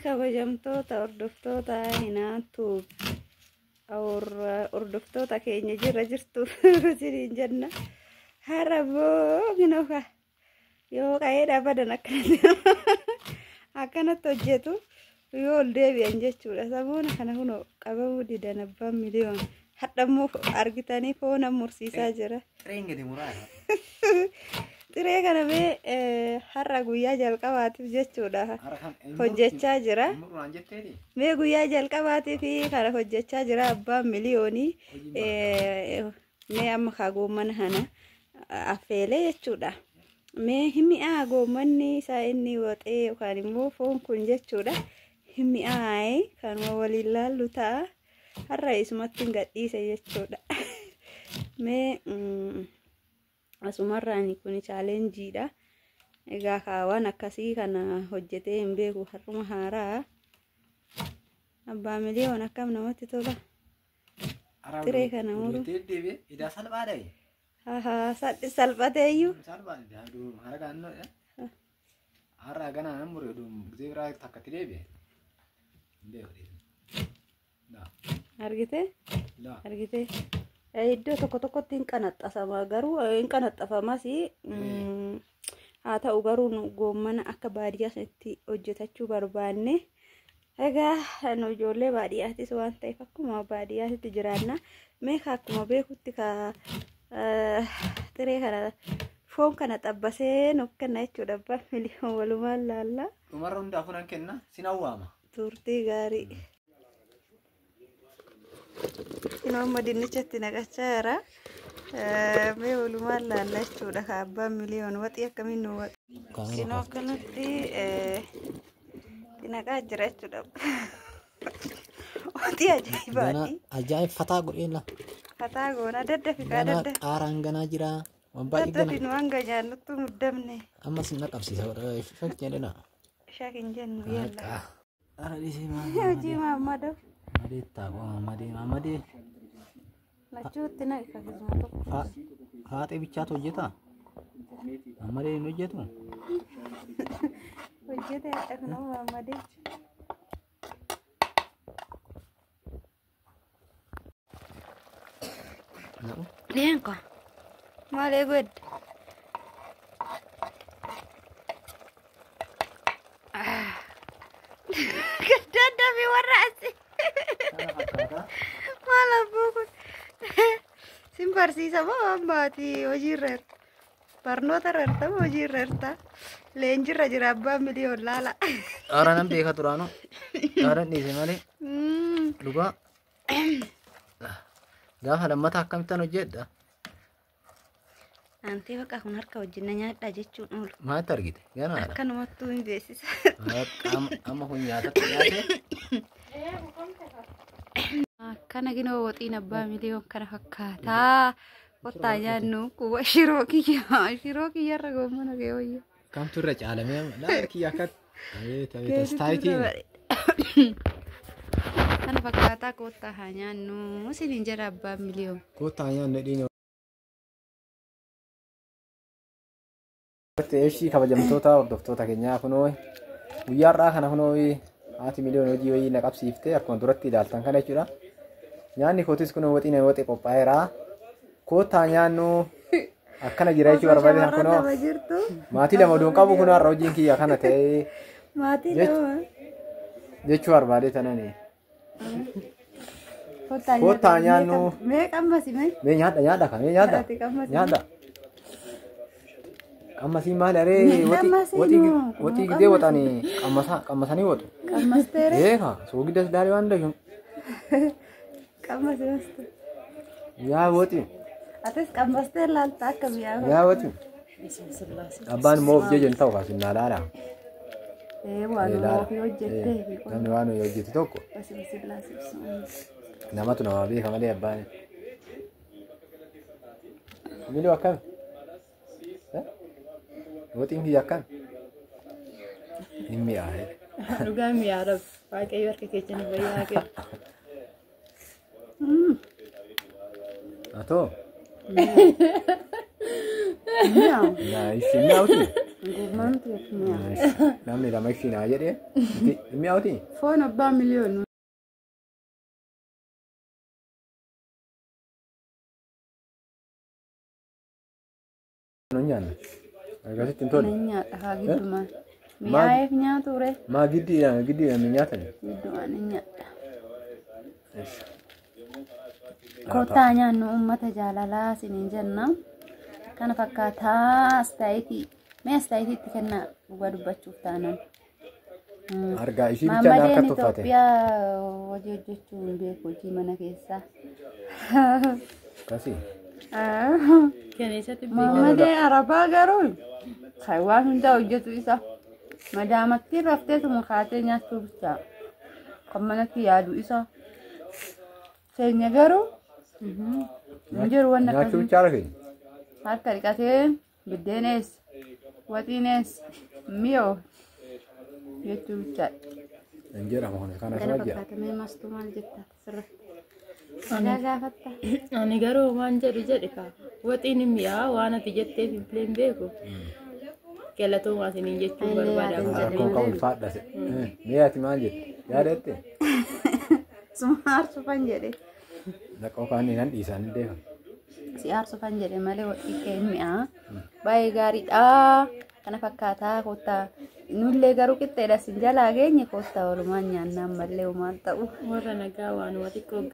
Kabajamtoota hordoftoota Hinaantu, hordoftoota keenya jirra jirtu isiniin jenna. Har'a boo yoo qa'ee dhaabadan akkanatti hojjetu yoo ol deebi'an jechuudha. Saboona kana kunoo qabamuu didan abbaan miliyoon. Hadhammoo argitanii foon mursiisaa jira. Xireen gadi muraa. Xiree kana mee har'a guyyaa jalqabaatiif jechuudha hojjechaa jira. Muraan jetteeti. Mee guyyaa jalqabaatiif kana hojjechaa jira abbaan miliyoonii. Mee amma kaa goommana kana affeelee jechuudha. Mee mi'aa goommanni isaa inni waxee yookaan immoo foon kun jechuudha. Mi'aa'ee kanuma waliin laallu ta'a. Har'a isumatti hin gadhiise jechuudha. Mee asumarraan kun chaalenjiidha. Egaa kaawwan akkasii kana hojjetee hin beeku har'uma haaraa. Abbaa miliyoon akkam namatti tola. Xiree kana muru. Deebi'ee idaa salphaadha. Haa salphateeyyuu. Salphaadha. Hara gaannoo. Har'a ganaa nan mure gisee biraa takkatti deebi'e. Argitee? Argitee? Iddoo tokko tokkotti hin qanaxxasama garuu hin qanaxxafamas, haa ta'u garuu nu goommana akka baadiyyaa sanatti hojjetachuu barbaanne. Egaa nu ijoollee baadiyyaattis waan ta'eef akkuma baadiyyaatti jiraanna. Mee akkuma beekutti ka xiree kana foon kana xabbasee nuuf kenna jechuudha abbaan miliyoon, walumaan laalla. Dhumarra hundaafuu nan kenna, sin awwaama. Turtii gaarii. Inni amma dinnichatti naqachaa jira. Mee walumaan laalla jechuudha ka abbaan miliyoon waxii akkamiin nu waxi. Kinoo akkanatti itti naqaa jira jechuudha. Waxii ajaa'ibaati. Ajaa'ib fataa godhee la. Fataa goona, daddafi kaa Ganaa daddafi. Qaaraan ganaa jira. Waan baay'ee Daddafi gana. nu hanga nyaannuttu muddamne. Amma sin naqabsiisa. Shak jedhina. Shak hin jennu yalla. Ara dhiisee. Hojii maammadoo. Mamadee taa'u mamadee mamadee. Lachuutti naqi kakisuma tokko. Faaxee bichaatu hojjeta. Mamadee hin hojjetu. Hojjete hadha kunoo maammadee. Leenko. Maal eeguu edda? Daddabi warra asi. Maal abboo kun? Sin barsiisa moo waan maatii hojiirra jirta? Barnoota irra jirta moo hojiirra jirta? Leenjirra jira abbaan miliyoon, laala. Ara nan beeka turaanu. Ara dhiise malee. Dhugaa. Gaafa lammataa akkamittan hojjedha? Antee bakka kun harka wajjin na nyaadhaa jechuun oolu. Maaltu argite? Ganaadha. Akkanumattuu hin beeksisa. Amma kun nyaatatti dhiyaate. Akkana ginoo waxiin abbaa miliyoon kana fakkaataa. Kottaa nyaannu kuba shiroo kiyya. Shiroo kiyyarra goommana kee wayya. Kamtu irra caalamee laala kiyya akkatti. Abeet abeet astaayitiin. Kana fakkaataa, kottaa haa nyaannu isiniin jedha abbaan miliyoon. Kottaa nyaannu dhiino. Eeshii kabajamtoota hordoftoota keenyaa, kunoo guyyaa har'aa kana kunoo haati miliyoon hojii wayii na qabsiiftee akkuma duratti ilaaltan kana jechuudha. Nyaanni kootis kunoo waxiin waxee qophaa'eera. Kottaa nyaannu akkana jira jechuu barbaade kunoo Lama jirtu. Maatii lama oduun qabu, kunoo har'a hojiin kiyya kana ta'ee Maatii lama. Jechuu barbaade tanani. Kottaa nyaannu. Mee qammasi mee. Mee nyaadha, nyaadha kan mee nyaadha. Ati qammasi. Nyaadha. Qammasii maali aree? Waxii Qammasii waxii noo. Waxii gidee waxanii qammasa qammasanii waxu. Qammasteere. Eeka soogiddas daaree waan dashu. Qammasi mastu. Yaa waxii. Atis qammastee laalta akka mi'aawa. Yaa waxii. Abbaan immoo of jejen ta'u kaasin naa laala. Ee, waan ofii hojjettee. Namni waan hojjetu tokko namatu nama beeka malee abbaan. Miluu akkami? Waxiin kiyya akkami? Hin mi'aaye. Dhugaa mi'aa rabbi. Waaqayyo harka keessa nu fayyaa kennu. Atoo? Mi'aawu. Yaa ishee mi'aawti. Gurmaan mi'a. Namni lama ishii naa jedhee mi'aawti. Foon abbaa miliyoon. Nun nyaanna. Akkasitti hin tolu. Nan nyaadha haa giddumaan. Mi'aayeef nyaatu re. Maa giddiidhaan giddiidhaan hin nyaatan. Giddumaan hin nyaadha. Kottaa nyaannu uummata jaalalaa isiniin jenna. Kana fakkaataa astaayitii. Mee astaayitii itti kennaa dhugaa dubbachuuf taanan. Argaa ishii bichaan harka Maammadeen tuffate. Itoophiyaa hojii hojjechuu hin beeku hojii mana keessaa. Akkasii. Keneessatti Maammadeen Arabaa garuu kan waan hundaa hojjetu isa. Madaamatti rafteetuma kaatee nyaachuu bichaa. Kan manatti yaadu isa. Keenya garuu hin jiru wanna Nyaachuu akkasii. bichaa rafee. Harka dhiqatee biddeenees waxiinees mi'oo jechuu bichaadha. Hin jedhamu kun kana Kana sana jira. fakkaata mee mastuu maal jetta sirratti? Nagaa gaafatta. Ani garuu waan jedhu jedhe kaa. Waxiin hin mi'aa waan ati jetteef hin fileen beeku. Galatoomaa isiniin jechuun Illee barbaada. yaadin jedhe Rakkoon qabu ulfaadha. Mee ati maal jette? Yaadatte? Suma aarsufan jedhe. Dhaqoo kaanii nan dhiisaan hin deeman. Si aarsufan jedhe malee waxii kee hin mi'aa. Baay'ee gaariidha. Kana fakkaataa kottaa. Nullee garuu qixxeedha sin jalaa geenye kottaa walumaan nyaannaan mallee homaan ta'u. Warra nagaa waanuma xiqqoo